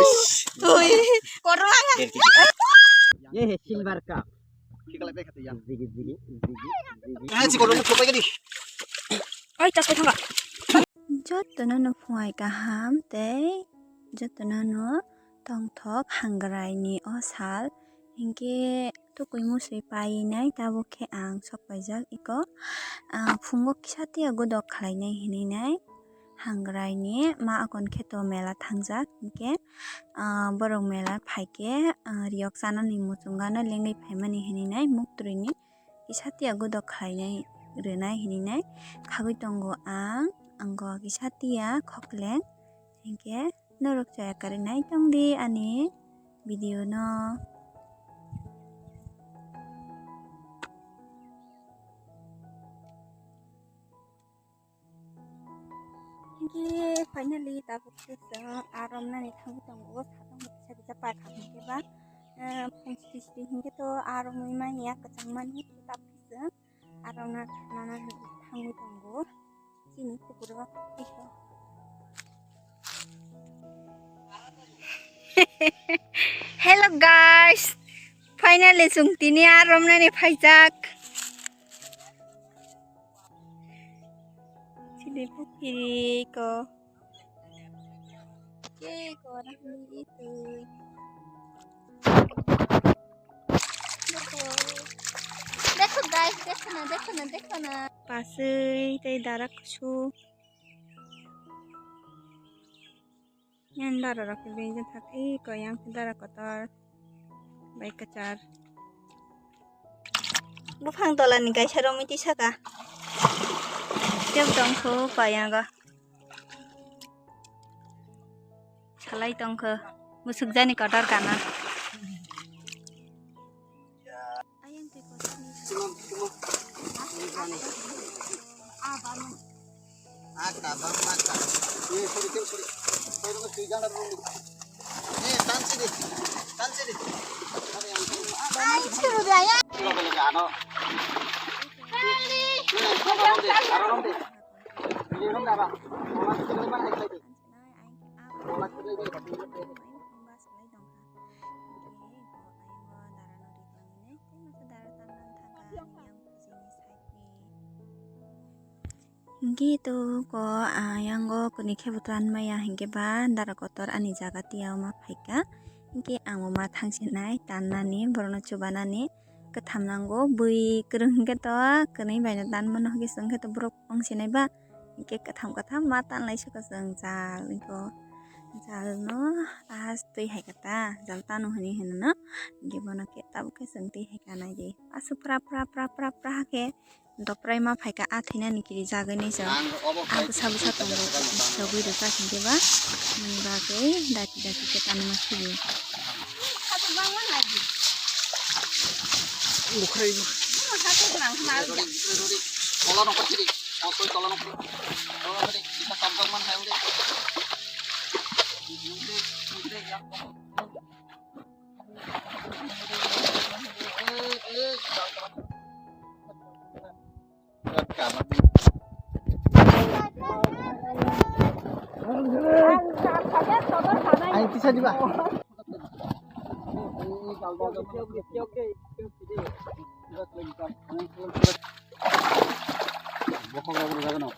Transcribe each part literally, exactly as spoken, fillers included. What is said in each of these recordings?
Ui, korang. Ye he silver cup. Zigi, zigi, zigi, zigi. Oi, tas pai thangka. Jotono no phungai kaham tei jotono no tongthok hangrai ni o sal. Hinkhe tukui musui painai tabuk khe ang sok paijak iko. Ah, phungo kisa tiya godok khlainai hinui nai. Hangrai ni ma akon khe to mela thangjak hinkhe, ah, borok mela phaikhe, ah, riyok chanani muchungano lengwi phaimani hinui nai muktrui ni kisa tiya godok khlainai rwnai hinui nai khagwi tongo ang, ang kisa tiya khokleng hinkhe norok chaya karwi nai tongdi ani video no. Hinkhe finally tabuk khe chwng arom nani thangwi tongo, satung bo kisa kisa paikha hinkhe ba, eh, phung sri sri hinkhe to arom wngmani ya kwchang mani, tabuk khe chwng arom na thangna thangwi tongo. Chini kupuro. Hello guys, finally chwng tini arom nani phaijak. Chini pukhiri ko. Ke ko na ni tu. Dekho guys, dekho na, dekho na, dekho na. Pasui tei dara kusu. Yang dara rok bini thak i ko yang dara kotor bai kwchar. Buphang tola ni kaisa romwi tisaka. Tep tongkho payango. Salai tongkho. Musuk jani kotor kana. Hingke to ko, ah, yango kuni khe bo tan maya hingke ba dara kotor ani jaga tiya ma phaika. Hingke ang bo ma thangsinai tannani, borokno chubanani. Kwtham nango, bui kwrwng hingke to kwnwi bai no tan mano hingke chwng khe to borok ong sinai ba. Hingke kwtham kwtham ma tan lai suka chwng jal hingko. Jal no ahas twi hai kata, jal tanu hwnwi hwno no. Hingke bono khe tabuk khe chwng twi hai kanai di. Aswk pra pra pra pra pra khe. Doprai ma phaika a thwinani kiri jagwi nai chwng. A bwsa bwsa tongo, chogwi rwkha hinkhe ba nini bagwi dati dati khe tanima sidi. Bukhrai ma. Ai, bisa juga.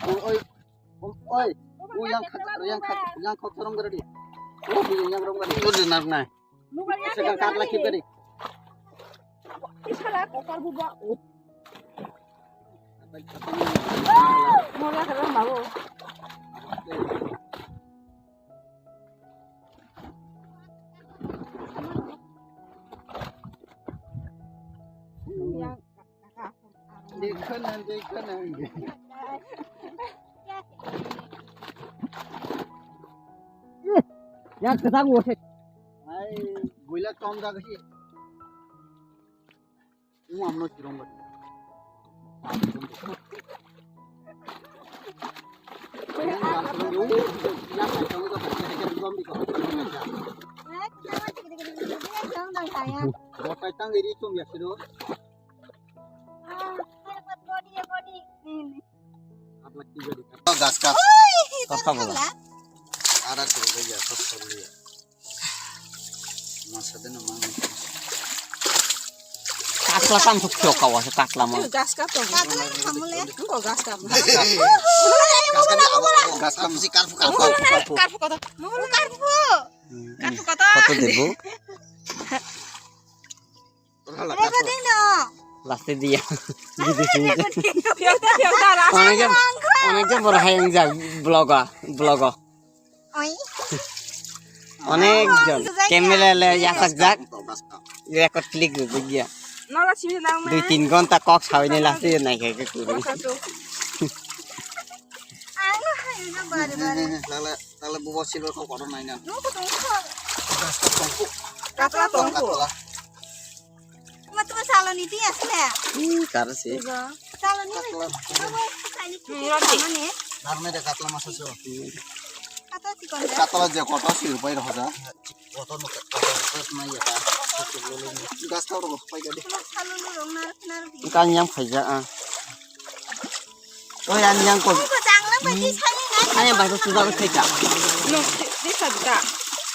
Oi, oi, oi, yang khat, yang khat, yang khat, yang khat, yang khat. Oh, yang rong gari. Itu di nak nai. Sekarang kat lagi tadi. Isala kokar buba. Mola kala mau. Yang Dekho na, dekho na. Yang kwchang wo se. Ai, buila tom da gahi. Ung amno chirong ba. Botai tang iri chum ya siro. Gas ka. Torta bola. Ada tu ya, torta bola. Masa de no mang. Katla tam thok thok kawa se katla mo. Gas kap to. Katla khamule. Ko gas kap. Gas kap si karfu karfu. Karfu kata. Karfu kata. Karfu kata. Foto debo. Rega ding no. Last dia. Gitu sih. Onek jon, onek jon boro hayang jak vlog-o, vlog-o. Oi. Onek jon. Camera le yasak jak. Record click rwjak ya. Nola sini nang. Dui tin ghonta kok sawini last dia nai khe khe kuri. Ang hayo na bare bare. Lala, lala bubo silver kok kotor nai na. Nuko tongko. Gas kap tongko. Katla tongko. Katla. Kuma tuma saloni di asle. Hmm, kar se. Saloni. Katla. Abo kaini. Hmm, roti. Narme de katla masa so. Kata si kon de. Katla je kotor si rupai rohoda. Kotor no kotor na ya. Gas kap ro pai gadi. Saloni rong nar nar di. Kan yang phaija a. Oi, ani yang ko. Ko jangla bai di sani nai. Ani bai ko suda ko theka. No, di sa da.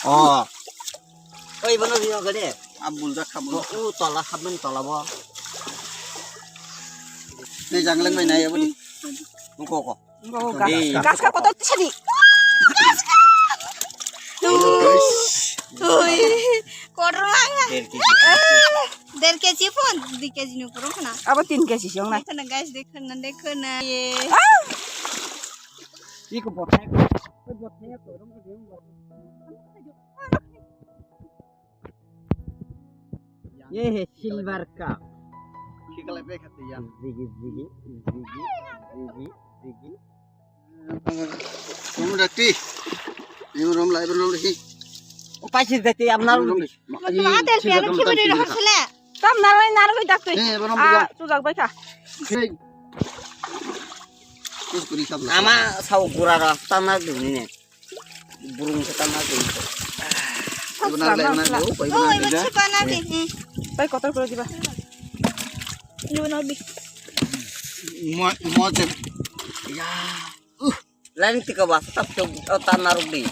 Oh. Oi, bono di ko de. Abul da khabul. U tola khabun tola bo. Ni janglang bai nai aboni. Ko ko. Gas ka kotor sadi. Gas ka. Oi. Kotor langa. Der kg. Der kg phone, dui kg ni upor khna. Abo tin kg si ong na. Dekho na guys, dekho na, dekho na. Ye. Iko bothai. Iko bothai ko rom ko. Ye he silver cup. Kikala pe khati ya. Zigi zigi zigi zigi zigi. Rom dati. Rom lai rom dati. Upai si dati amnar. Matel piano khibiri rohor sile. Tam narwai narwai dak twi. Eh, borom. Ah, bijak. Tujak bai kha. Hey. Kus kuri kap. Ama sao gura ra tana duni ne. Burung se tana duni. Ibana lai ibana lai. Oi, ibana lai. Bai kotor kuri diba. Ibana bi. Mo mo je. Ya. Uh. Lain tika ba tap tok ta naruk di.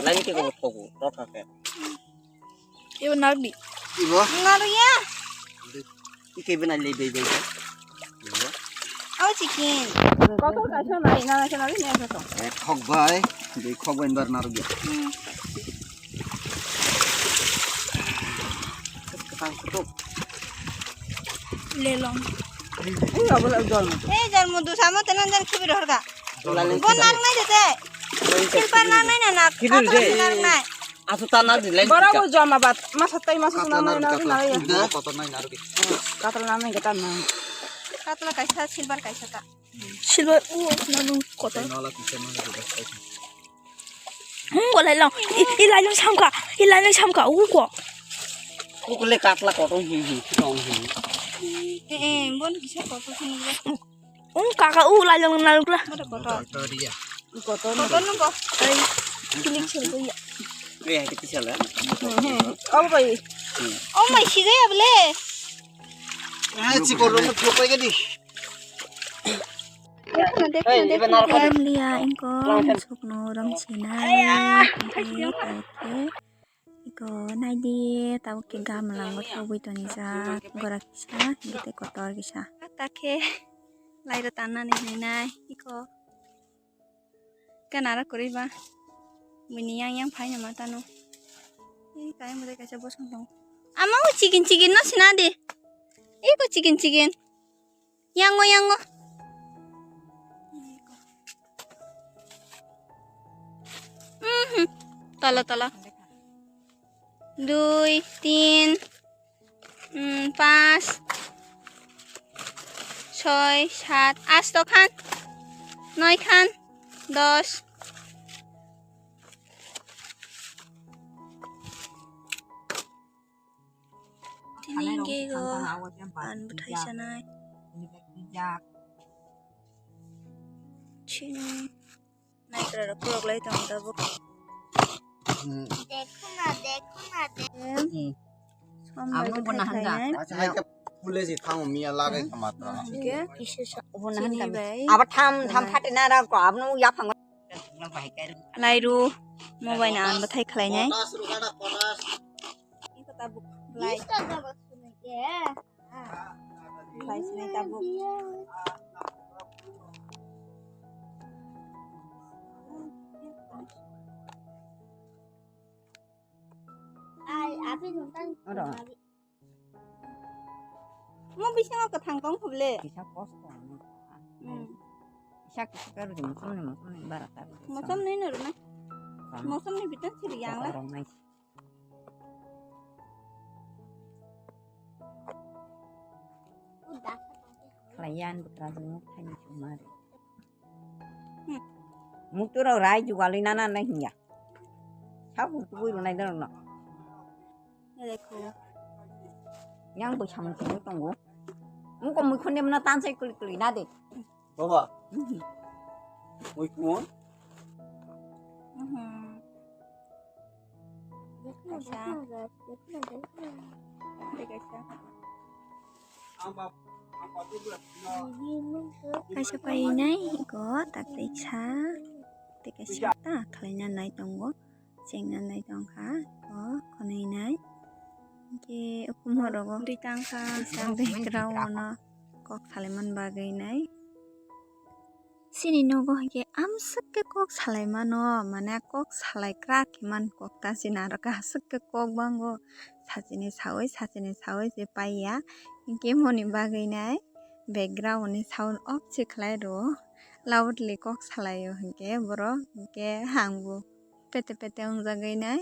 Lain tika ba thogu rokha ke. Ibu naruk di. Ibu. Naruk ya. Ike bina le dei dei. Ibu. Au chicken. Kotor kaisa nai na kaisa nai ne kaisa. Eh, khok bai. Dei khok bai bar naruk ya. Hmm. Ketang kutuk. Lelong. Ini nggak boleh jual. Eh, jual mudu sama tenan dan kibir harga. Bon nang nai de te. Silver nang nai na na. Kibir de. Nang nai. Asu tanah di lain. Bora bo jama bat. Masa tai masa nang nai na na ya. Kotor nai na rugi. Katla nang nai gata nang. Katla kaisa silver kaisa ta. Silver u nang kotor. Nala kisa mana rugi. Hmm, ko lailong. I, i lailong samka. I lailong samka. U ko. Ko le katla kotor hi hi. Tong hi. Eh, eh, bon kisa kotor sini. Ung kaka u lai lang naluk la. Mata kotor. Kotor dia. Kotor. Kotor nungko. Ai, kilik sel ko ya. Kaya kita salah. Oh bai. Oh mai si gaya bole. Ah, si kotor mo thok pai gadi. Dekho na, dekho na, dekho na. Em liya ingko sukno ram sinai. Iko naidi tabuk khe gamla o thogwi tonijak gora kisa hwnkhe tei kotor kisa. Ta khe lairo tannani hinwi nai iko. Ganaro kwrwi ba buini yang yang phaino ma tano. Ih, kayang bwdai kaisa bosong tongo. Ama o chicken chicken no sina di. Iko chicken chicken. Yango, yango. Mhm. Tala, tala. Dui, tin, mm, pas, soi, sat, asto khan, noi khan, dos. Tini hingke go an bwthai sanai. Chini naikra rok khulok lai tongo tabuk. Dekho na, dekho na, dekho. Som bai bwthai khlainai. Acha hai khe phule si thango miya lagai kha matra. Hingke chini bai. Abo tham tham phatina ra ko abno yaphango. Lairu mobile na an bwthai khlainai. Potash rok ada potash. tabuk. Lai. Bish taka ba swnai de. Lai swnai tabuk. Ai, abi nungtang. Oro. Mo bisingo kwthang tong khuble. Kisa kosto. Hmm. Kisa kisa kar di mosom ni mosom ni bara kar. Mosom ni no runa. Mosom ni bitan siri yang la. Rong nai. Khlaiyan bwkrajwk thani sumari. Hmm. Mukturo rai jugalwi nana nai hinya. Sabu tubui runai dano. Yang bo samung tubui tongo. Muko mukhunde mano tansai kuli kuli na de. Baba. Mhm. Muikun. Mhm. Kaisa. Kaisa painai iko tak kaisa. Tei kaisa ta khlaina nai tongo. Chengna nai tongkha iko khwnai nai. Hingke ukhum horogo ri tangkha. Kaisa background ono kok salaiman bagwi nai. Chini nogo hingke amswk khe kok salai mano, mane kok salai krak khe man kok ta chini aro khe aswk khe kok bango, sachini sawi sachini sawi se paiya, hingke moni bagwi nai background ni sound off se khlai rwo, loudly kok salai o hingke borok hingke hangbo. Pete pete wngjagwi nai,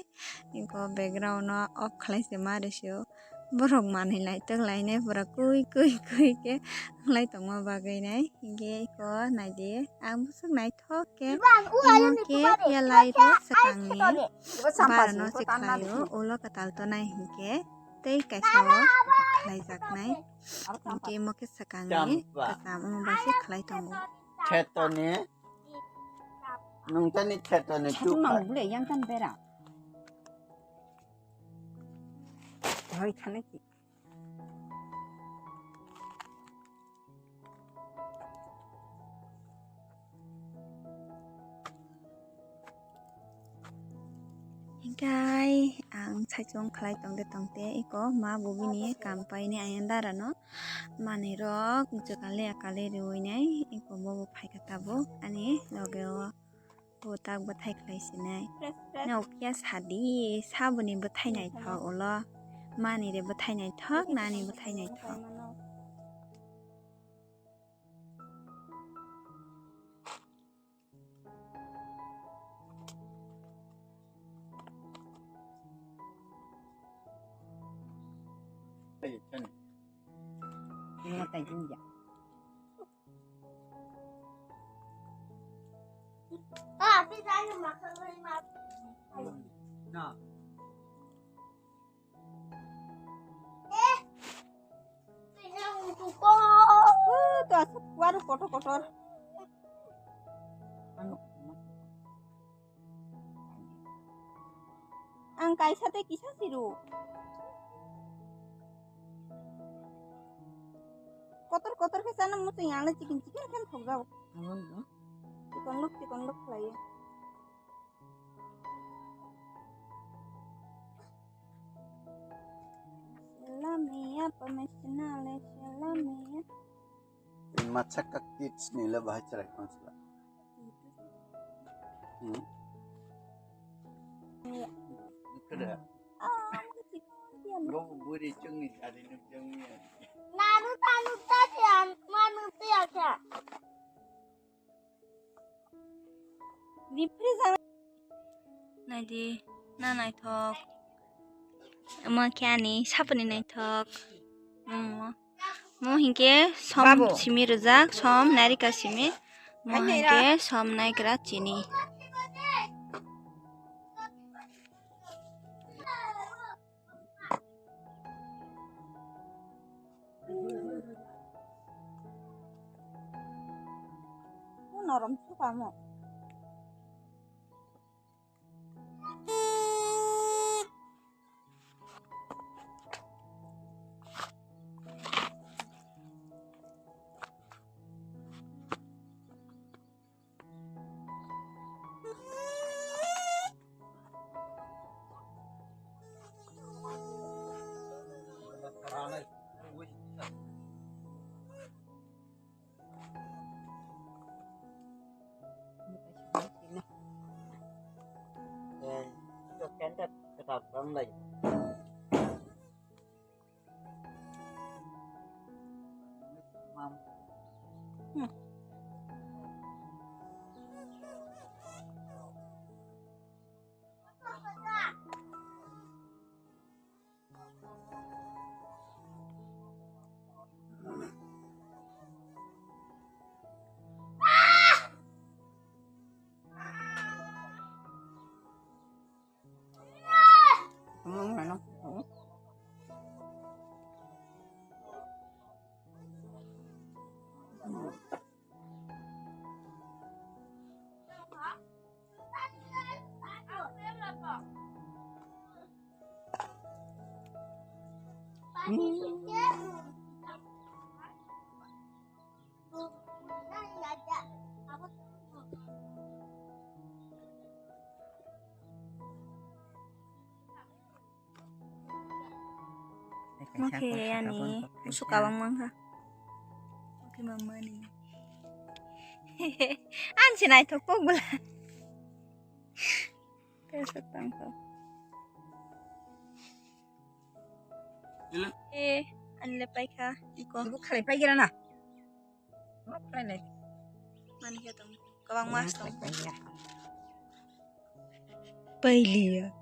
iko background no off khlai se ma rwsio. Borok manwi lai twk lainai pura kui kui kui khe wng lai tongma bagwi nai. Hinkhe iko naidi, ang bwswk naithok khe. Imo khe phiya lai rok swkangni barano se khlaio, ulo kwtal tonai hinkhe tei kaisa o khlaijaknai. Hinkhe imo khe swkangni kwcham, omo bai se khlai tongo. Khetoni. Nung tani khetoni. Chatu tukha. Mang bule yang kan bera. Hoi thane ki. Hinkhe ang saichung khlai tongde tongde iko ma bo bini kam paini ayang dara no manwi rok jwkali yakali riwi nai iko bobo phaikha tabuk ani loge o bo tak bwthai khlai sinai. Fresh, fresh. Nokya sadi saboni bwthai naithok ulo mani re bwthai naithok nani bwthai naithok. Oh, to aswk kuaru kotor kotor. Ang kaisa tei kisa siru. Kotor kotor khe chana muchung yang le chikin chikin khe thokjao. Chikon luk chikon luk khlaiyo. Lamia pamesina le lamia. Machaka kids ni le bahai chwrai konsla. Hmm. Kada. Go buri chungni sari nuk chungni. Nanu tanu ta tian manu tian ka. Naidi, na naithok. Omo khe ani sapani naithok. Omo. Mo hinkhe som simi rwjak, som narika simi. Mo hinkhe som naigra chini. Norom sukamo. Tatang lai. Oke, ani musuh kawang mangha. Oke, mama ni. Ansi naithok kok bula. Terus tangko. Eh, ani le paikha. Iko. Ibu khalai paigira na. Mani khe tong. Kwbangma tong. Pailiya.